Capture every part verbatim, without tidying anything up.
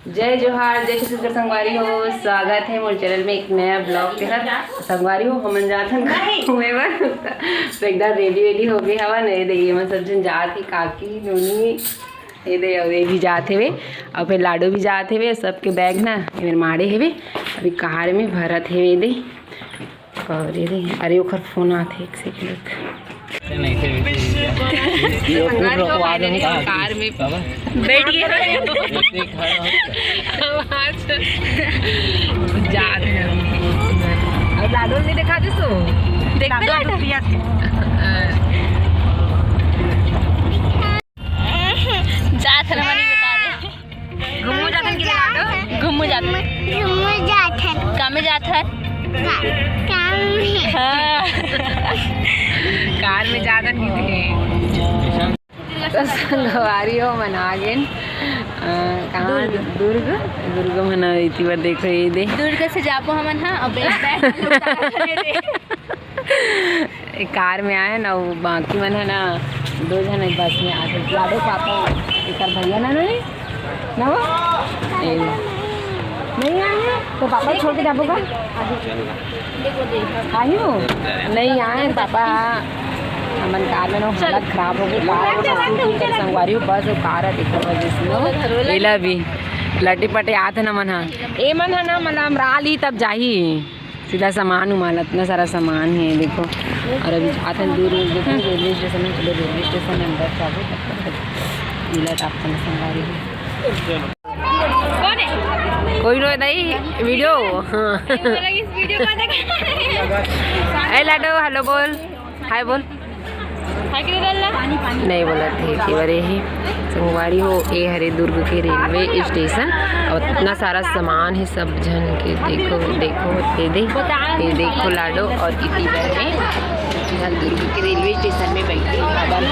जय जोहार, जय छत्तीसगढ़ संगवारी हो, स्वागत हे मोर चैनल में एक नया ब्लॉग के साथ। संगवारी हो, हमन जाथन घूमे बर, तो एकदम रेडी वेडी हो गए हवन। ये देखिए, हमन सब झन जात हे, काकी, नोनी, ये दे, अउ ये भी जात हेवे, अउ फिर लाडो भी जात हेवे। सबके बैग ना ये मेर माड़े हेवे, अभी कार में भरत हेवे, ये दे। अउ ये दे, अरे ओकर फोन आथे, एक सेकंड। कार में बैठ गए। जात हे। अउ लाडो नहीं देखा दिस तो? देखा लाडो। जात हन, मनी बता दे। घूमू जात हन कि नहीं लाडो? घूमू जात हन। घूमू जात हन। कामे जात हन? का-, काम में। हाँ। कार में जात हन कि नहीं? तो संगवारी हो, मन आ गेन। अ, कहाँ? दुर्ग। दुर्ग। दुर्ग मन इति बर देखो, ये दे। दुर्ग से जाबो हमन, हाँ, अब बैठ, बैठ। ए, कार में आए ना, वो बाकी मन है ना, दो जन एक बस में आते। लाडो पापा, एक भैया ना, नहीं ना वो ए, नहीं आए हैं, तो पापा छोड़ के जाबो का? आही हो? नहीं आए पापा, हमन कार में ना, हालत खराब हो गई, कार में ना सूट नहीं कर, संगवारी हो, बस वो कार है, देखो वजह से लो। एला भी लटे पटे आत है ना मन हा, ए मन है ना, मतलब हम राली तब जाही। सीधा सामान उमान, इतना सारा सामान है, देखो। और अभी जात हन दूर, देखो, रेलवे स्टेशन है, चलो रेलवे स्टेशन में अंदर जाबो, तब तक मिलत आप संग संगवारी हो। कोई नो दाई, वीडियो। हाँ। ये बोला कि इस वीडियो को देखा। ए लाडो, हेलो बोल, हाय बोल। नहीं बोलत हे, एती बर ए हे संगवारी हो, ए हरे दुर्ग के रेलवे स्टेशन। अउ इतना सारा सामान हे सब झन के, देखो, देखो, ये दे, ये देखो लाडो, अउ इती बर में इहाँ दुर्ग के रेलवे स्टेशन में बैठे हवन।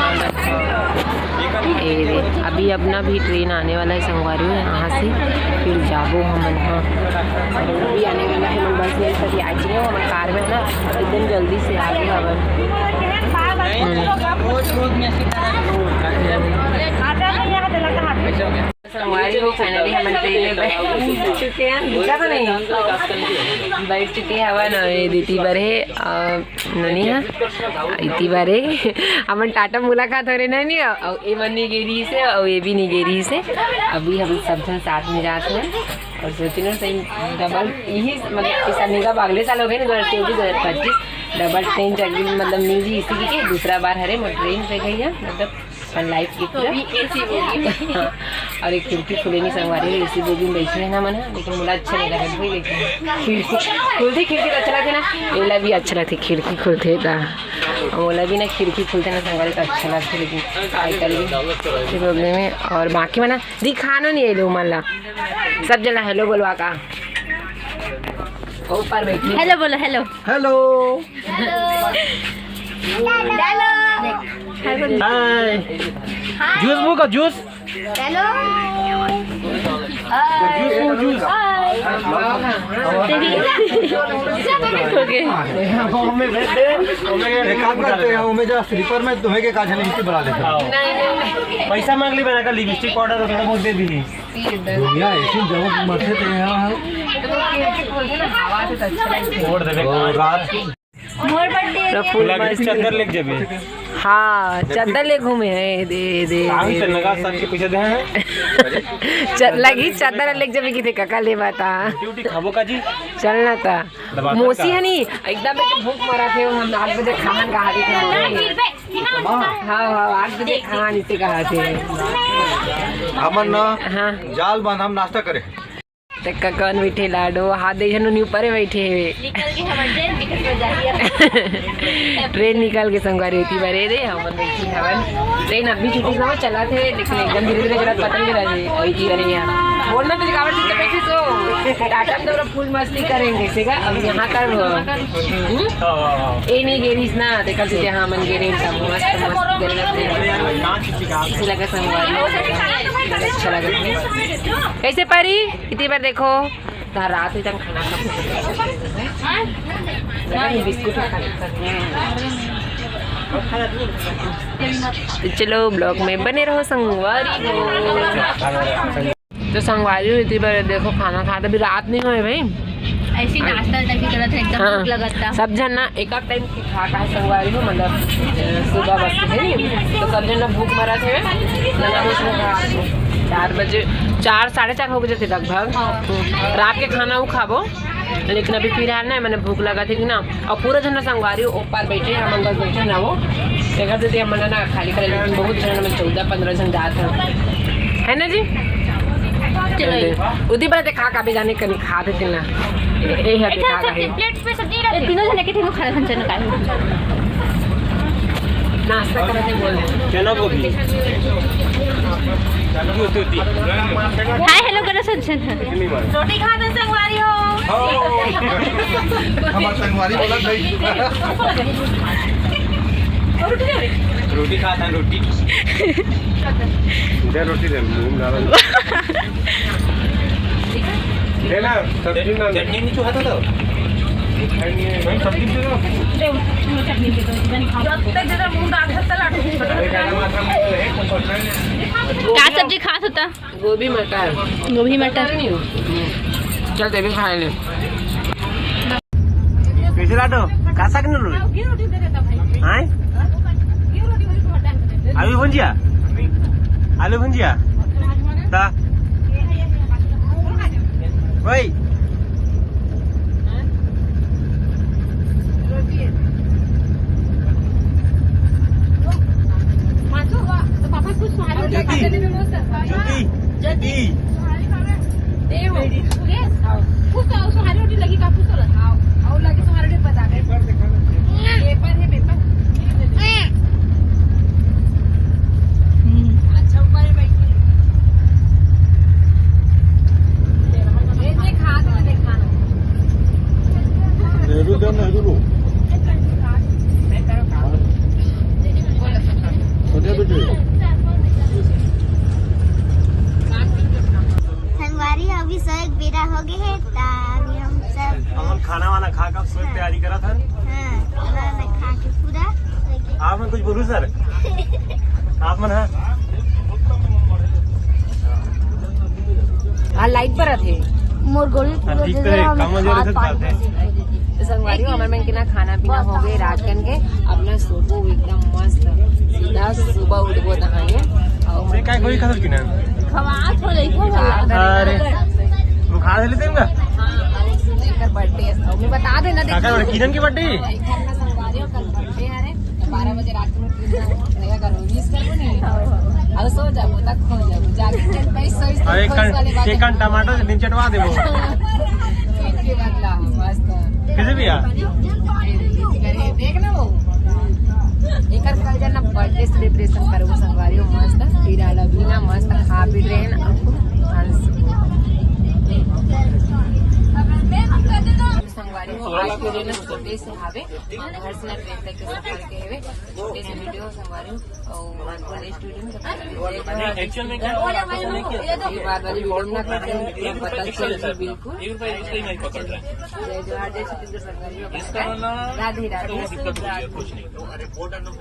ए दे, अभी अपना भी ट्रेन आने वाला है संगवारी हो, यहाँ से फिर जाबो हमन। हाँ, अभी आने वाला है, हमन बस में, तभी आ जाइए, हमन कार में है ना, एकदम जल्दी से आ गए हवन। हम्म। संगवारी हो, finally हमन ट्रेन में बैठ चुके हैं। दिखा तो नहीं? बैठ चुके हैं हवन, अउ ये दीदी बर हे, अ, नोनी हा, इती बारे हमन टाटा मुलाकात हो रहे ना, नहीं, अउ ए मन नहीं गे रही से, अउ ए भी नहीं गे रही से। अभी हम सब झन साथ में जात हन अउ सोचिन सही डबल यही, मतलब, इस अनेका अगले साल हो गए ना, दो हज़ार चौबीस, दो हज़ार पच्चीस डबल ट्रेन चल गई, मतलब, नहीं जी, इसी के दूसरा बार हरे मोर ट्रेन से गई है, मतलब, अपन लाइफ की तो पूरा। भी एसी बोगी। हाँ, अउ एक खिड़की खुले नहीं संगवारी, एसी बोगी में बैठे हैं ना मन, लेकिन मोला अच्छा नहीं लगा भाई, लेकिन खिड़की खुलती, खिड़की तो अच्छा लगथे ना, एला भी अच्छा लगथे, खिड़की खुलथे ता, मोला भी ना खिड़की खुलथे ना संगवारी तो अच्छा लगथे, लेकिन आजकल भी एसी बोगी में। अउ बाकी मन दिखानो नहीं है लो मन ला, सब जना हेलो बोलवा का ऊपर बैठी। हेलो बोलो, हेलो। हेलो। हेलो। हाय। जूस मुंह का जूस। हेलो। जूस मुंह जूस। ओके। हमें भेज दे। एक काम करते हैं, हमें जा स्लीपर में तुम्हें के काजल की बुला लेते हैं। पैसा मांग ली, मैंने कहा लिपस्टिक पाउडर वगैरह बहुत दे दी। दुनिया ऐसी जरूरत मत है तो यहाँ है। छोड़ दे बे। और रात को मोर बर्थडे है। पूरा लगी चद्दर लेके जाबे। हाँ, चद्दर ले घूमे हैं, दे, दे, काम दे, चल दे, लगा दे, सब दे। के पैसे दे हैं। च-, लगी चद्दर लेके जाबे कि थे काका ले बता। रोटी खाबो का जी? चलना था। दबा मौसी का? है नी, एकदम से भूख मरा थे, हम आठ बजे खाना खा रहे थे। हाँ, हाँ, आठ बजे खाना नीचे कहा थे। हमन ना हाँ। जाल बांध हम नाश्ता करे। तक का कौन बैठे लाडो, हाथ दे जनु नी ऊपर बैठे हुए। निकल के हमर ट्रेन निकल के सजाही अब। ट्रेन निकल के संगवारी होती बारे रे, हमन बैठी हवन। ट्रेन अभी छुट्टी ना चला थे, लेकिन एकदम धीरे-धीरे चला, पता नहीं लगा जी, अभी की करेंगे यहाँ। बोलना तो दिखावट चीज तो बैठी सो, टाटा में तो पूरा फुल मस्ती करेंगे, ठीक है? अब यहाँ कर वो। हम्म? ए नहीं गेरीस ना, देखा तुझे, हाँ, मन गेरे, मस्त, मस्त, गेरे। अच्छा लगा संगवारी, अच्छा लगा। कैसे परी? इतनी बार देखो, तो रात ही तक खाना खा। लगा नहीं, बिस्कुट खा। तो चलो, ब्लॉग में बने रहो संगवारी हो। तो संगवारी हो, इतनी बार देखो खाना खात, अभी रात नहीं होए भाई। ऐसी नाश्ता टाइप की करत है, एकदम हाँ। भूख लगत था। सब झन ना एक एक टाइम खा का संगवारी हो, मतलब, अ, सुबह बस है नहीं, तो सब झन ना भूख मरत है। चार बजे, चार, साढ़े चार हो गए थे लगभग। हाँ। रात के खाना वो खाबो, लेकिन अभी फिलहाल ना मैंने भूख लगा थी कि ना, अउ पूरा झन संगवारी ओ पार बैठे, हमन बस बैठे ना वो। तेकर सेती हमन ना खाली करे, लेकिन बहुत झन, हमन चौदह पंद्रह झन जात हन, है ना जी? चलो। उदी बड़ा देखा का भी जाने कनी खा देते ना। ए, ए, है, देखा का है। प्लेट पे सब्जी रख। ए, तीनों झन के तीनों खाना खन चना काहे? नाश्ता करते बोल। चना गोभी। दूध, दूध, दूध। हाय, हेलो करो सब झन। रोटी खात हन संगवारी हो। हमार संगवारी बोलत भाई। रोटी खात हन, रोटी। इधर रोटी दे, मुंह में डाला। दे ना, सब्जी ना। चटनी नहीं चुहाता था। नहीं, सब्जी दे दो। जब तक जब मुंह डाल सकता लाडू। अरे, गाना माथा में तो है, कुछ सोचना नहीं। का सब्जी खात होता? गोभी मटर। गोभी मटर। चल, देवी खाए ले। कैसे लाडो? का साग न लोई? हाँ? आलू भुंजिया? आलू भुंजिया? ता? वही। ज्योति, ज्योति, ज्योति। कुछ तो सुहारी रोटी लगी का, कुछ तो लगा। और लगी सुहारी रोटी बता दे। पेपर है, पेपर। अच्छा, ऊपर में बैठी। ये देख, हाथ में देखा ना। नेहरू दे, नेहरू लो। छोटे बेटे। संगवारी, अभी सो एक बेरा हो गए है, ता अभी हम सब हमन खाना वाना खा के सोए के तैयारी करत हन। हाँ, खाना वाना खा के पूरा। आप मन कुछ बोलू सर? आप मन, हाँ? आ लाइट पर आथे। मोर गोली हाँ, पूरा ठीक दे तो दे, हम कम वजह खा से पाए। बात है। तो संगवारी हो, हमर मन के ना खाना पीना हो गए रात कन के। अब ना सोबो एकदम मस्त, सीधा सुबह उठबो तहाने। और मैं काय गोली खा सकी ना? खवा थो, लइको खवा। अरे, बुखार ले तेंगा? हाँ, अरे, सुन, एकर बर्थडे है। और मैं बता देना, काका, देखिए। किरण की बर्थडे? हाँ, एक घर में संगवारी हो, कल बर्थडे है रे। तो बारह बजे रात में किरण का रहेगा, करो, मिस करबो नहीं। अब सो जाबो, तक खो जाबो, जाके के भाई सोई, और एक सोई कन, वाली बात एक है। कन टमाटर से दिन चटवा देबो। एक के बाद ला, मस्त। कैसे भैया? अरे, देख ना वो। एकर कल जना बर्थडे सेलिब्रेशन करबो संगवारी हो मस्त। फिर आला भी ना मस्त खा पी रहे हैं ना। संगवारी हो, आज के दिन छोटे से हावे, घर से ना ट्रेन तक के सफर के हवे। छोटे से वीडियो संगवारी हो, और आज कॉलेज स्टूडेंट एक्चुअल में क्या हुआ? ये बात वाली वीडियो ना करते हैं, पता चल बिल्कुल। एक रुपया उसका ही नहीं पकड़ रहा है। जय जोहार, जय छत्तीसगढ़ संगवारी हो। इसका वाला राधे राधे। दिक्कत हो रही है, कुछ नहीं।